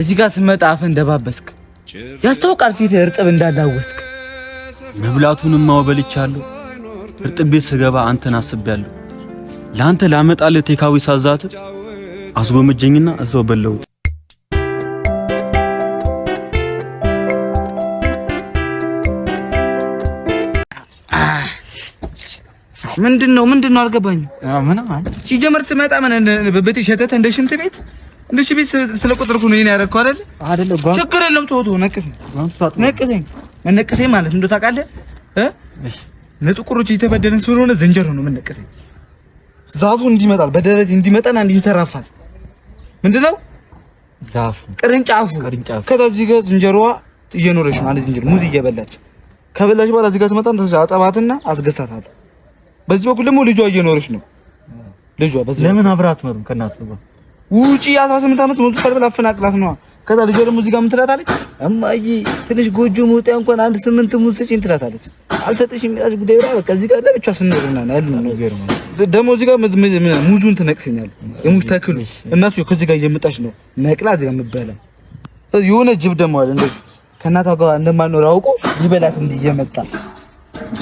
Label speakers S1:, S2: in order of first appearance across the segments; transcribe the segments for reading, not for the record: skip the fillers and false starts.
S1: እዚህ ጋር ስመጣ አፍህ እንደባበስክ ያስታውቃል፣ ፊትህ እርጥብ እንዳላወስክ።
S2: መብላቱንም በልቻለሁ። እርጥብ ቤት ስገባ አንተን አስቤያለሁ። ለአንተ ላመጣልህ takeaway ሳዛት አስጎመጀኝና እዛው በላሁት።
S1: ምንድን ነው ምንድን ነው አልገባኝም። ሲጀመር ስመጣ ምን ብብቴ ሸተተ እንደ ሽንት ቤት እንደ ሽንት ቤት ስለቆጠርኩ ነው ይሄን ያደረግከው አይደል?
S3: አይደለም
S1: ችግር የለም ተወው ተወው፣ ነቅሰኝ ነቅሰኝ መነቅሰኝ ማለት እንደው ታውቃለህ እ ለጥቁሮች እየተበደልን ስለሆነ ዝንጀሮ ነው የምነቅሰኝ። ዛፉ እንዲመጣል በደረት እንዲመጣና እንዲንሰራፋል ምንድነው
S3: ዛፉ
S1: ቅርንጫፉ።
S3: ቅርንጫፉ።
S1: ከዛ እዚህ ጋር ዝንጀሮዋ እየኖረች ነው። አንድ ዝንጀሮ ሙዝ እየበላች ከበላች በኋላ እዚህ ጋር ትመጣ አጠባትና አስገሳታለሁ። በዚህ በኩል ደግሞ ልጇ እየኖረች ነው። ልጇ በዚህ
S3: ለምን አብረህ አትኖርም ከእናትህ ጋር?
S1: ውጪ 18 ዓመት ሞልቶሻል ብላ አፈናቅላት ነዋ። ከዛ ልጇ ደግሞ እዚህ ጋር ምን ትላታለች? እማዬ ትንሽ ጎጆ መውጣያ እንኳን አንድ 8 ሙዝ ስጪኝ ትላታለች። አልሰጥሽም የሚላት ጉዳይ ብላ በቃ እዚህ ጋር ለብቻ ስንኖር ምናምን ያሉ ነው። ደግሞ እዚህ ጋር ሙዙን ትነቅሰኛለህ። የሙዝ ተክሉ እናቱ ከዚህ ጋር እየመጣች ነው ነቅላ እዚህ ጋር የምትበላ። ስለዚህ የሆነ ጅብ ደግሞ አለ እንደዚህ ከእናቷ ጋር እንደማልኖር አውቆ ሊበላት እንዲህ እየመጣ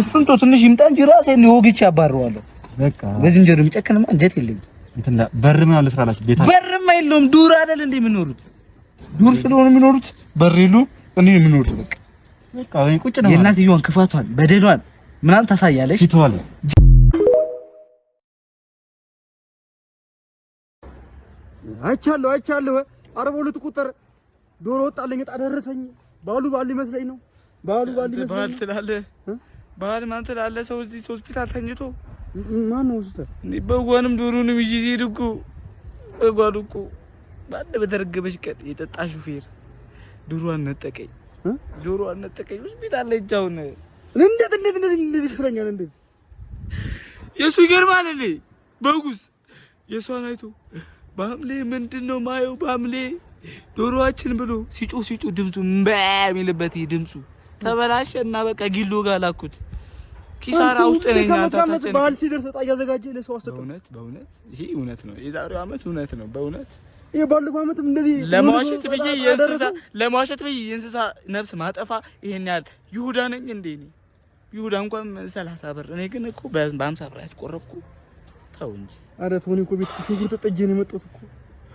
S1: እሱን ተው ትንሽ ይምጣ እንጂ ራሴን ወግቼ አባረዋለሁ።
S3: በቃ
S1: በዝንጀሮ የሚጨክንማ እንጀት የለኝም።
S2: እንትን በር ምን አለ ስራላችሁ ቤታ
S1: በርማ የለውም። ዱር አይደል እንዴ የሚኖሩት? ዱር ስለሆነ የሚኖሩት በር የለውም። እንዴ የሚኖሩት በቃ
S3: በቃ ወይ ቁጭ ነው
S1: የእናትየዋን ክፋቷን በደሏን ምናምን ታሳያለሽ።
S2: ፊቷል
S3: አይቻለሁ አይቻለሁ። 42 ቁጥር ዶሮ ወጣልኝ፣ ዕጣ ደረሰኝ። ባሉ ባሉ ይመስለኝ ነው ባሉ ባሉ
S1: ባል
S3: ይመስለኝ ነው።
S1: ትላለህ፣ ባል ማን ትላለህ? ሰው እዚህ ሆስፒታል ተኝቶ
S3: ማን ነው ሆስፒታል?
S1: እኔ በጓንም ዶሮንም ይዤ ሲሄድ እኮ በጓን እኮ በአንድ በተረገመች ቀን የጠጣ ሹፌር ዶሮዋን ነጠቀኝ፣ ዶሮዋን ነጠቀኝ። ሆስፒታል ላይ አሁን
S3: እንዴት እንዴት እንዴት እንዴት ይፈረኛል? እንዴት
S1: የእሱ ይገርማል። እኔ በጉስ የእሷን አይቶ በሐምሌ ምንድን ነው ማየው በሐምሌ ዶሮዋችን ብሎ ሲጮህ ሲጮህ ድምፁ እምባ የሚልበት ድምፁ ተበላሸ እና በቃ ጊሎ ጋር ላኩት። ኪሳራ ውስጥ ነኝ።
S3: ከዓመት ዓመት በዓል ሲደርስ ዕጣ እያዘጋጀ ለሰው አሰጠ።
S1: በእውነት በእውነት ይሄ እውነት ነው። የዛሬው ዓመት እውነት ነው። በእውነት
S3: ይሄ ባለፈው ዓመትም እንደዚህ
S1: ለመዋሸት ብዬ የእንስሳ
S3: ደረሰው።
S1: ለመዋሸት ብዬ የእንስሳ ነፍስ ማጠፋ ይሄን ያህል ይሁዳ ነኝ እንዴ እኔ? ይሁዳ እንኳን 30 ብር እኔ ግን እኮ በ50 ብር ያስቆረጥኩ። ተው እንጂ
S3: ኧረ ተው፣ እኔ እኮ ቤት ሽንኩርት ጥጄ ነው የመጣሁት እኮ።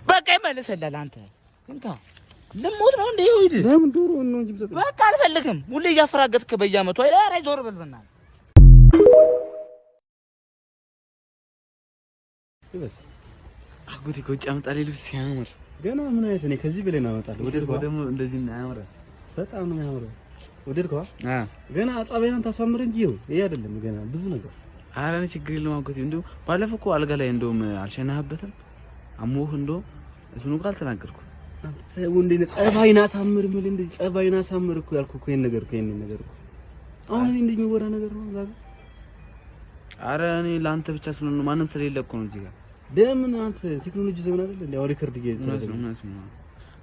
S1: በቃ ይመልሰላል። አንተ እንካ ልሞት ነው እንዴ? ይሁድ
S3: ለምን ዶሮ ነው እንጂ የምሰጠው።
S1: በቃ አልፈልግም። ሁሌ እያፈራገጥክ በየዓመቱ አይ ኧረ ዞር በል በእናትህ።
S4: አጎቴ ከውጭ አመጣልኝ ልብስ ሲያምር
S3: ገና ምን አይነት እኔ ከዚህ በላይ እናመጣለን። ወደድከዋ?
S4: ደግሞ እንደዚህ ያምራል።
S3: በጣም ነው የሚያምረው። ወደድከዋ? ገና ጸባይን ታሳምር እንጂ ይኸው ይሄ አይደለም ገና ብዙ ነገር።
S4: ኧረ እኔ ችግር የለውም አጎቴ። እንደው ባለፈው እኮ አልጋ ላይ እንደውም አልሸናህበትም አሞህ እንደውም እሱን እኮ አልተናገርኩም።
S3: አንተ እንዴ ጸባይን አሳምር ምን እንዴ ጸባይን አሳምር እኮ ያልኩህ እኮ ይሄን ነገር እኮ ይሄን ነገር እኮ አሁን እኔ እንደዚህ የሚወራ ነገር ነው ዛሬ።
S4: ኧረ እኔ ለአንተ ብቻ ስለሆነ ነው፣ ማንም ስለሌለ እኮ ነው እዚህ ጋር።
S3: ለምን አንተ ቴክኖሎጂ ዘመን አይደል እንዴ? አሁን record
S4: እውነት ነው እውነት ነው።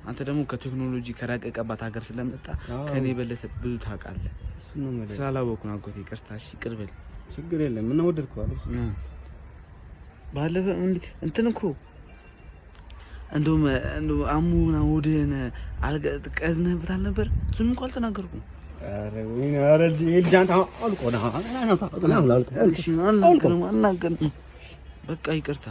S4: አንተ ደግሞ ከቴክኖሎጂ ከራቀቀባት ሀገር ስለመጣ ከኔ የበለጠ ብዙ ታውቃለህ።
S3: እሱ ነው የምልህ።
S4: ስላላወኩ ነው አጎቴ፣ ይቅርታ። እሺ ይቅር በል።
S3: ችግር የለም እና ወደድከው አይደል?
S4: ባለፈ እንትን እኮ እንደውም እንደው አሙ ምናምን ሆድህን አልጋ ቀዝነህበት አልነበር? እሱንም እኮ አልተናገርኩም።
S3: ኧረ ወይኔ ኧረ ልጅ አንተ አልቆ ነው
S4: እሺ አልናገርም አልናገርም። በቃ ይቅርታ።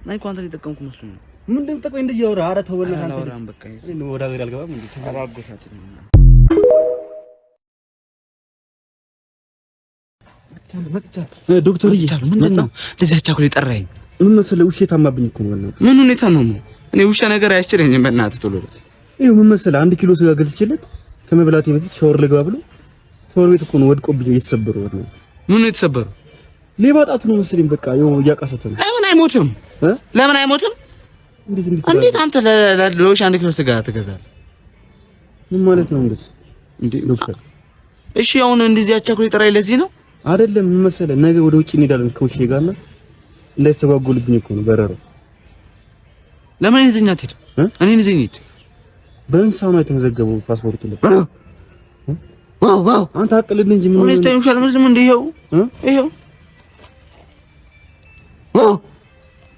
S4: እኔ እኮ አንተን የጠቀምኩ መስሎኝ ነው።
S3: ምን እንደምጠቅመኝ እንደዚህ አውራ። ኧረ ተው በእናትህ አንተ ልጅ።
S4: አላወራም በቃ
S3: እኔ ወደ ሀገር አልገባም እንዴ?
S4: ኧረ አጎታችን
S3: ዶክተርዬ
S1: ምንድን ነው እንደዚህ አቻኩል የጠራኸኝ?
S3: ምን መሰለህ ውሼ ታማብኝ እኮ ነው በእናትህ።
S1: ምን ሁኔታ ነው? እኔ ውሻ ነገር አያስችለኝም። በእናትህ ቶሎ በል።
S3: ይኸው ምን መሰለህ 1 ኪሎ ስጋ ገዝቼለት ከመብላቴ በፊት ሻወር ልግባ ብሎ ሻወር ቤት እኮ ነው ወድቆብኝ የተሰበረው። በእናትህ
S1: ምኑ የተሰበረው?
S3: ሌባ ጣት ነው መሰለኝ። በቃ ይኸው እያቃሰተ ነው።
S1: ለምን አይሞትም?
S3: እ?
S1: ለምን አይሞትም?
S3: እንዴት እንዴት
S1: እንዴት አንተ ለውሻ 1 ኪሎ ስጋ ትገዛለህ?
S3: ምን ማለት ነው? እንዴት
S1: እንዴ
S3: ዶክተር?
S1: እሺ አሁን እንደዚህ አቻኩል የጠራኸኝ ለዚህ ነው?
S3: አይደለም ምን መሰለህ ነገ ወደ ውጭ እንሄዳለን ከውሼ ጋር እና እንዳይስተጓጎልብኝ እኮ ነው በረረው።
S1: ለምን እኔን ይዘኸኝ አትሄድም?
S3: እ?
S1: እኔን ይዘኸኝ ሂድ።
S3: በእንስሳ ነው የተመዘገበው ፓስፖርቱ ላይ።
S1: ዋው ዋው
S3: አንተ አቅልል እንጂ ምን
S1: እኔ ስታይ ውሻ አልመስልም እንዴ? ይኸው
S3: እ?
S1: ይኸው ዋው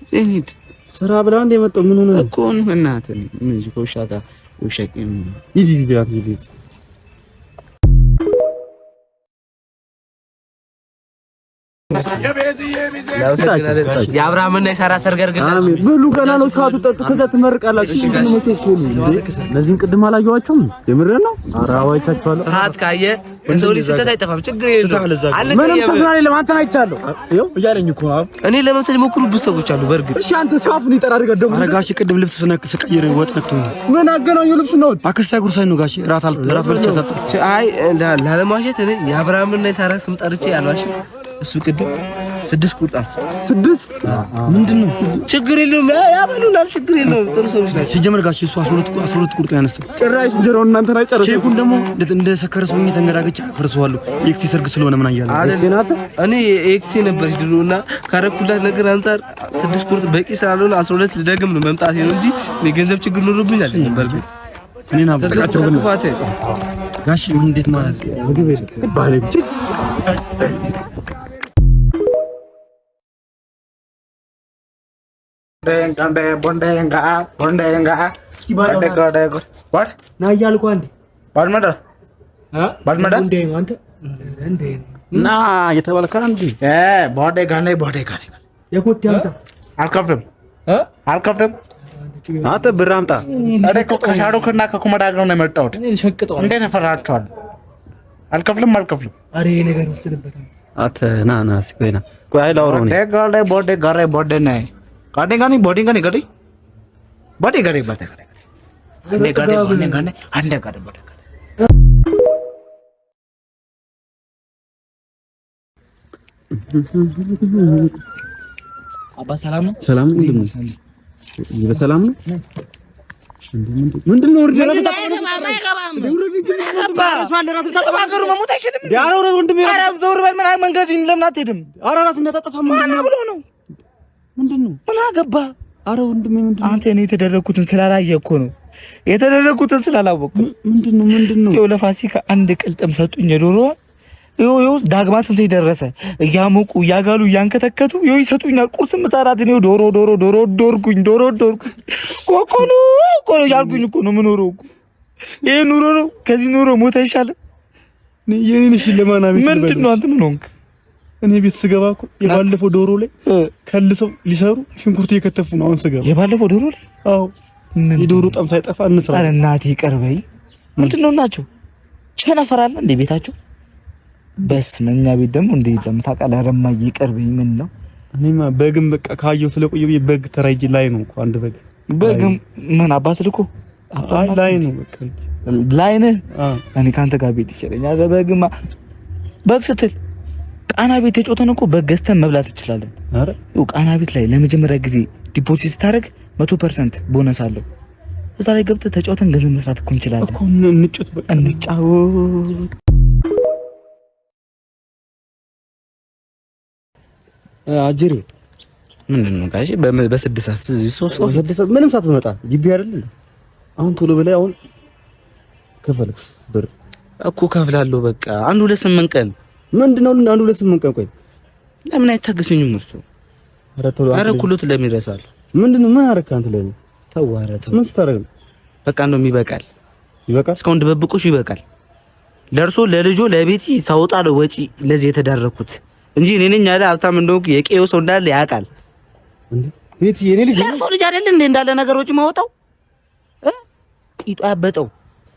S1: ይዘኸኝ ሂድ
S3: ስራ ብላ እንደ የመጣው ምን ሆነ ነው?
S1: እኮ እናትህ ምን እዚህ ከውሻ ጋር
S4: ውሸቂም
S3: ሂድ ሂድ ሂድ ሂድ።
S4: የአብርሃምና የሳራ ሰርግ አድርግላችሁ።
S3: ብሉ፣ ገና ነው ሰዓቱ። ጠጡ፣ ከዛ ትመርቃላችሁ። እነዚህን ቅድም አላየኋቸውም። የምር ነው። ኧረ አይቻቸዋለሁ።
S4: ሰዓት ካየ የሰው ልጅ ስህተት አይጠፋም። ችግር የለውም።
S3: ምንም ስህተት የለም። አንተን አይቻለሁ። ይኸው እያለኝ እኮ ነው።
S4: እኔ ለመምሰል የሞክሩ ብዙ ሰዎች አሉ። በእርግጥ
S3: እሺ፣ አንተ ሳፉን ይጠራርገ ደግሞ።
S2: ኧረ ጋሼ ቅድም ልብስ ስቀይር ወጥ ነክቶኝ ነው።
S3: ምን አገናኘው ልብስ ነው?
S2: አክስቴ አጉርሳኝ ነው ጋሼ። እራት በልቼ አልጠጣም።
S4: አይ ላለማሸት እኔ የአብርሃምና የሳራ ስም ጠርቼ አልዋሽም። እሱ ቅድም 6 ቁርጥ አንስቶ
S3: 6
S2: ምንድን ነው?
S4: ችግር የለውም ያበሉናል። ችግር የለውም። ጥሩ ሰዎች ናቸው።
S2: ሲጀመር ጋሼ እሱ 12 ቁርጥ ነው ያነሳው።
S3: ጭራሽ እንጀራውን እናንተን አይጨርስም።
S2: ኬኩን ደግሞ እንደ ሰከረ ሰው ሆኜ ተንገዳግጬ አፈርሰዋለሁ። የ ex ኤ ሰርግ ስለሆነ ምን አያለሁ።
S4: እኔ ex ኤ ነበረች ድሮ እና ካረኩላት ነገር አንፃር 6 ቁርጥ በቂ ስላልሆነ 12 ልደግም ነው መምጣቴ ነው እንጂ እኔ ገንዘብ ችግር ኖሮብኝ አይደለም። በእርግጥ
S2: እኔን አብጠቃቸው ግን
S4: ክፋቴ
S2: ጋሼ ምን እንዴት ማለት
S3: ባለጌ
S2: ና የተባልከ አንዴ
S1: አልከፍልም።
S2: አንተ ብር አምጣ።
S1: እኔ እኮ ከሻሩክና ከኩመዳ ጋር ነው የመጣሁት። እንዴት እፈራቸዋለሁ? አልከፍልም አልከፍልም።
S2: አንተ ና ና እስኪ ቆይ ና ቆይ፣ አይ ላውራው እኔ
S1: አባ ሰላም ነው።
S2: ሰላም ነው። በሰላም ነው። ምንድን ነው?
S1: መሞት አይችልም። ዞር በል። ምን መንገድ ለምን አትሄድም? ማን ብሎ ነው? ምን አገባ?
S2: ኧረ ወንድሜ ምንድን ነው?
S1: አንተ እኔ የተደረግኩትን ስላላየህ እኮ ነው የተደረግኩትን ስላላወቅኩ።
S2: ምንድን ነው? ምንድን ነው?
S1: ይኸው ለፋሲካ አንድ ቅልጥም ሰጡኝ የዶሮዋ። ይኸው ዳግማ ትንሣኤ ደረሰ። እያሞቁ እያጋሉ እያንከተከቱ ይኸው ይሰጡኛል። ቁርስ ምሳ፣ እራት እኔው ዶሮ ዶሮ ዶሮ ዶርኩኝ ዶሮ ዶርኩኝ ኮኮኑ እኮ ነው ያልኩኝ እኮ ነው የምኖረው እኮ። ይሄ ኑሮ ነው። ከዚህ ኑሮ ሞት አይሻልም?
S3: የኔን እሺ፣ ለማን አቤት
S1: ምንድን ነው አንተ ምን ሆንክ?
S3: እኔ ቤት ስገባ እኮ የባለፈው ዶሮ ላይ ከልሰው ሊሰሩ ሽንኩርት እየከተፉ ነው። አሁን ስገባ
S1: የባለፈው ዶሮ ላይ
S3: አዎ፣ የዶሮ ጣም ሳይጠፋ እንስራ።
S1: ኧረ እናቴ ይቅር በይ። ምንድን ነው ናቸው ቸነፈር አለ እንደ ቤታቸው። በስመ እኛ ቤት ደግሞ እንደ የለም ታውቃለህ። ኧረ እማዬ ይቅር በይ። ምን ነው
S3: እኔማ በግም በቃ ካየሁ ስለቆየ ብዬ በግ ተራይጄ ላይ ነው እኮ አንድ በግ
S1: በግም ምን አባት ልኮ
S3: አይ ላይ ነው በቃ
S1: ላይ ነህ። እኔ ከአንተ ጋር ቤት ይሻለኛል። በግማ በግ ስትል ቃና ቤት ተጫውተን እኮ በግ ገዝተን መብላት እንችላለን።
S3: ኧረ
S1: ይኸው ቃና ቤት ላይ ለመጀመሪያ ጊዜ deposit ስታደርግ 100% ቦነስ አለው። እዛ ላይ ገብተህ ተጫውተን ገንዘብ መስራት እኮ እንችላለን
S3: እኮ እንጫወት በቃ
S1: እንጫወት።
S3: አጅሬ
S4: ምንድን ነው ጋሼ? በስድስት ሰዓት ሶስት
S3: ምንም ሰዓት ብመጣ ግቢ አይደል እንዴ? አሁን ቶሎ ብለህ አሁን ክፈል ብር
S4: እኮ ከፍላለሁ። በቃ 1 2 8 ቀን
S3: ምንድን ነው? 1 2 8 ቀን ቆይ፣
S4: ለምን አይታገሱኝም እርሱ?
S3: ኧረ ቶሎ
S4: ኧረ ኩሎት ለምን ይረሳሉ?
S3: ምንድን ነው? ምን አደረክ አንተ? ለኔ
S4: ተው፣ ኧረ ተው።
S3: ምን ስታደርግ ነው?
S4: በቃ እንደውም ይበቃል፣
S3: ይበቃል።
S4: እስካሁን ድብብቆሽ ይበቃል። ለእርሶ ለልጆ ለቤቲ ሳወጣ ነው ወጪ ለዚህ የተዳረኩት እንጂ እኔ ነኝ ያለ ሀብታም እንደሆንኩ የቄዮ ሰው እንዳለ ያውቃል።
S3: እንዴ ቤቲ የኔ ልጅ
S4: ለእርሶ ልጅ አይደል እንዴ እንዳለ ነገሮች ማወጣው እ ቂጧ ያበጠው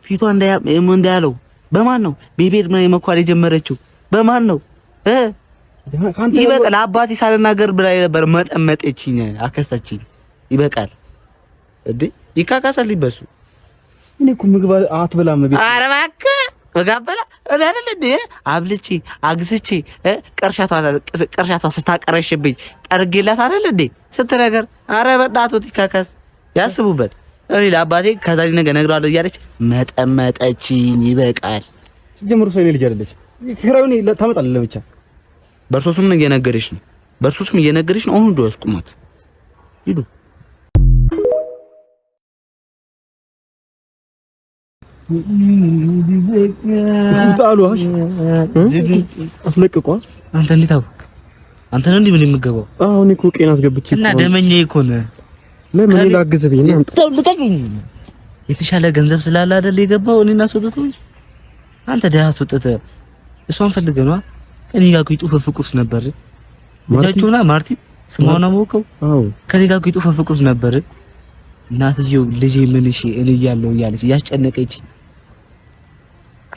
S4: ፊቷ እንዳያለው በማን ነው? ቤቤት ምን መኳል የጀመረችው በማን ነው? እ ይበቃል። አባቴ ሳልናገር ብላ ነበር መጠመጠችኝ፣ አከሳችኝ። ይበቃል እንዴ ይካካሳል ይበሱ
S3: እኔ እኮ ምግብ አትበላም ቤት።
S4: ኧረ እባክህ ምግብ አበላ እኔ አይደል እንዴ አብልቼ አግስቼ ቅርሻቷ ስታቀረሽብኝ ጠርጌላት አይደል እንዴ ስትነገር። ኧረ በእናትህ ይካካስ፣ ያስቡበት። እኔ ለአባቴ ከዛ ነገር እነግረዋለሁ እያለች መጠመጠችኝ። ይበቃል።
S3: ሲጀምሩ ሰው የኔ ልጅ አይደለች። ኪራዩን ታመጣለህ ለብቻ።
S4: በእርሶ ስም እየነገረች ነው፣ በእርሶ ስም እየነገረች ነው። አሁን ሂዱ ያስቁማት፣ ሂዱ።
S3: ጣሉ አስለቅቋ።
S4: አንተ እንዴት አወቅ? አንተ ነው እንዴ ምን የምገባው?
S3: አሁን እኮ ቄን አስገብቼ
S4: እና ደመኛዬ እኮ ነህ።
S3: ለምን እኔ ላግዝህ ብዬ ነው።
S4: ተው ልቀቀኝ። የተሻለ ገንዘብ ስላለ አይደል የገባው? እኔን አስወጥተው አንተ ደህና አስወጥተህ እሷን ፈልገህ ነዋ። ከእኔ ጋር እኮ የጡፈ ፍቅር ውስጥ ነበር። ልጃችሁና ማርቲ ስሟን አወቀው። ከእኔ ጋር እኮ የጡፈ ፍቅር ውስጥ ነበር። እናትየው ልጄ ምን እሺ እኔ እያለሁ እያለች እያስጨነቀች፣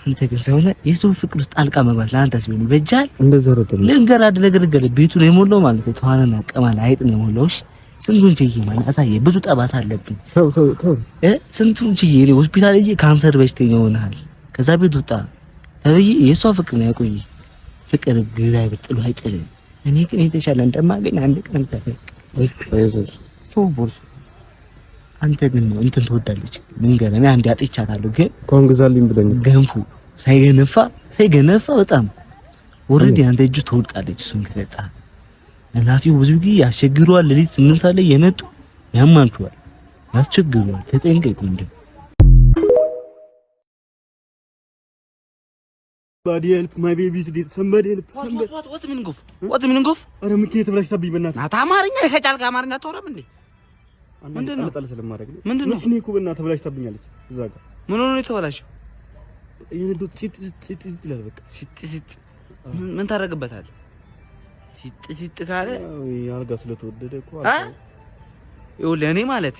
S4: አንተ ግን ሰው ነህ። የሰው ፍቅር ውስጥ ጣልቃ መግባት ለአንተስ ቢሆን ይበጃል?
S3: እንደዛ አይደለም።
S4: ልንገርህ፣ አንድ ነገር ልንገርህ፣ ቤቱ ነው የሞላው ማለት ነው። ተዋንና ቅማል አይጥ ነው የሞላው። እሺ ስንቱን ችዬ ማለት አሳየ፣ ብዙ ጠባሳ አለብኝ።
S3: ተው ተው ተው።
S4: ስንቱን ችዬ እኔ ሆስፒታል ሄጄ ካንሰር በሽተኛ ሆነሃል፣ ከዛ ቤት ውጣ ተብዬ የእሷ ፍቅር ነው ያቆየኝ። ፍቅር እግዚአብሔር ጥሎ አይጥልም። እኔ ግን የተሻለ እንደማገኝ አንድ ቀን ተፈቅ ተው ቦርሱ። አንተ ግን እንትን ትወዳለች። ልንገርህ፣ እኔ አንዴ አጥቻታለሁ፣ ግን
S3: እንኳን ግዛልኝ ብለኝ
S4: ገንፉ ሳይገነፋ ሳይገነፋ በጣም already አንተ እጁ ትወድቃለች። እሱን ከሰጠህ እናትየው ብዙ ጊዜ ያስቸግረዋል። ሌሊት 8 ሰዓት ላይ የመጡ ያማችኋል፣ ያስቸግረዋል። ተጠንቀቅ ወንድም።
S3: Somebody help, my baby is dead. Somebody help. Somebody.
S4: What meaning of what meaning of
S3: ኧረ መኪናዬ ተበላሽታብኝ በእናትህ።
S4: ናታ አማርኛ ከቻልክ አማርኛ አታወራም እንዴ? ምንድን ነው?
S3: ጣል ስለማድረግ ነው።
S4: ምንድን ነው?
S3: መኪናዬ እኮ በእናትህ ተበላሽታብኛለች። እዛ ጋር
S4: ምን ሆኖ ነው የተበላሸው?
S3: የነዳሁት ሲጥ ሲጥ ሲጥ ይላል። በቃ
S4: ሲጥ ሲጥ ምን ታደርግበታለህ? ሲጥ ሲጥ ካለ
S3: አልጋ ስለተወደደ እኮ
S4: ይኸውልህ፣ እኔ ማለት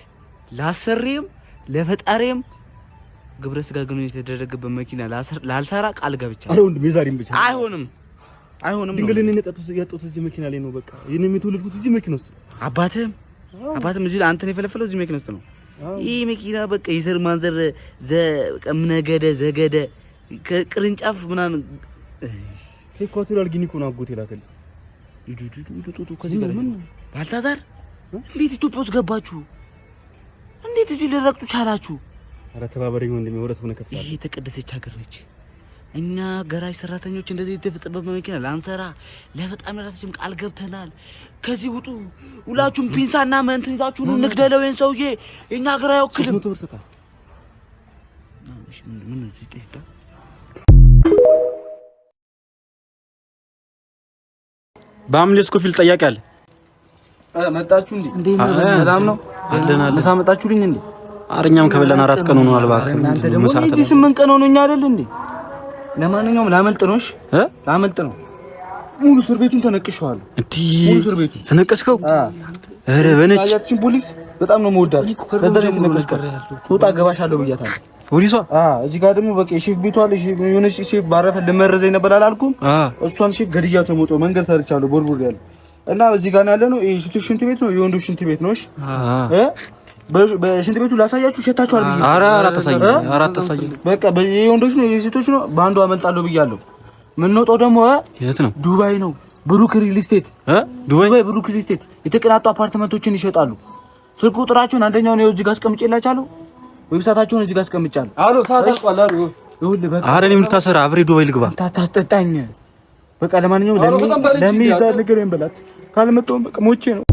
S4: ላሰሪም ለፈጣሪም ግብረ ስጋ ግንኙነት የተደረገበት መኪና ላልሰራ ቃል ገብቻለሁ።
S3: ኧረ ወንድሜ የዛሬን ብቻ
S4: አይሆንም፣ አይሆንም።
S3: ድንግልን ያጣሁት እዚህ መኪና ላይ ነው። በቃ እኔም የተወለድኩት እዚህ መኪና ውስጥ።
S4: አባትህም አባትህም እዚህ አንተን የፈለፈለው እዚህ መኪና ውስጥ ነው። ይህ መኪና በቃ የዘር ማንዘር ነገደ ዘገደ ከቅርንጫፍ ምናምን
S3: ከኢኳቶሪያል ጊኒ እኮ ነው አጎቴ የላከልኝ።
S4: ከዚህ ጋር ባልታዛር እንዴት ኢትዮጵያ ውስጥ ገባችሁ? እንዴት እዚህ ልረግጡ ቻላችሁ?
S3: ኧረ ተባበረኝ ወንድሜ፣ ወረት ሆነ ከፍላለሁ።
S4: ይሄ የተቀደሰች ሀገር ነች። እኛ ገራጅ ሰራተኞች እንደዚህ የተፈጸመበት መኪና ላንሰራ ለበጣም ራሳችን ቃል ገብተናል። ከዚህ ውጡ ሁላችሁም፣ ፒንሳና መንትን ይዛችሁ ኑ ንግደለው ይሄን ሰውዬ። የኛ ሀገር አይወክልም።
S3: 300 ብር ሰጣል።
S4: ምን ሲጥ ሲጣ
S2: በሐምሌ ስኮፊል ጠያቂ አለ።
S1: መጣችሁ እንዴ? ሰላም ነው?
S2: አለን አለን።
S1: ምሳ መጣችሁልኝ እንዴ?
S2: ኧረ እኛም ከበላን 4 ቀን ሆኖናል። እባክህ
S1: እናንተ ደግሞ እዚህ 8 ቀን ሆኖኛ አይደል እንዴ? ለማንኛውም ላመልጥ ነው። እሺ ላመልጥ ነው። ሙሉ እስር ቤቱን ተነቅሼዋለሁ።
S2: እንዴ ተነቀስከው? ኧረ በነጭ
S1: ያችን ፖሊስ በጣም ነው የምወዳት። ስወጣ እገባሻለሁ ብያታለሁ።
S2: ፖሊሷ
S1: እዚህ ጋር ደግሞ በቃ የሼፍ ቤቷ አለ። የሆነች ሼፍ ባረፈ ልመረዘኝ ነበር አላልኩም? እሷን ሼፍ ገድያት ነው የምወጣው። መንገድ ሰርቻለሁ ቦርቡር ያለ እና እዚህ ጋር ያለ ነው የሴቶች ሽንት ቤት ነው፣ የወንዶች ሽንት ቤት ነው። እሺ በሽንት ቤቱ ላሳያችሁ፣ ሸታችኋል ብዬ
S2: ኧረ አታሳየኝ፣ ኧረ አታሳየኝ።
S1: በቃ የወንዶች ነው የሴቶች ነው። በአንዱ አመልጣለሁ ብያለሁ። የምንወጣው ደግሞ
S2: የት ነው?
S1: ዱባይ ነው። ብሩክ ሪል ስቴት
S2: ዱባይ
S1: ብሩክ ሪል ስቴት የተቀናጡ አፓርትመንቶችን ይሸጣሉ። ስልክ ቁጥራቸውን አንደኛውን ይኸው እዚህ ጋር አስቀምጬላችኋለሁ። website ኣቸውን እዚህ ጋር አስቀምጫለሁ።
S3: አሎ ሰዓት አልቋል። አሎ
S1: ይኸውልህ በቃ
S2: ኧረ እኔም ልታሰር አብሬ ዱባይ ልግባ።
S1: ታታስጠጣኝ። በቃ ለማንኛውም ለሚይዛ ነገር በላት ካልመጣሁም በቃ ሞቼ ነው።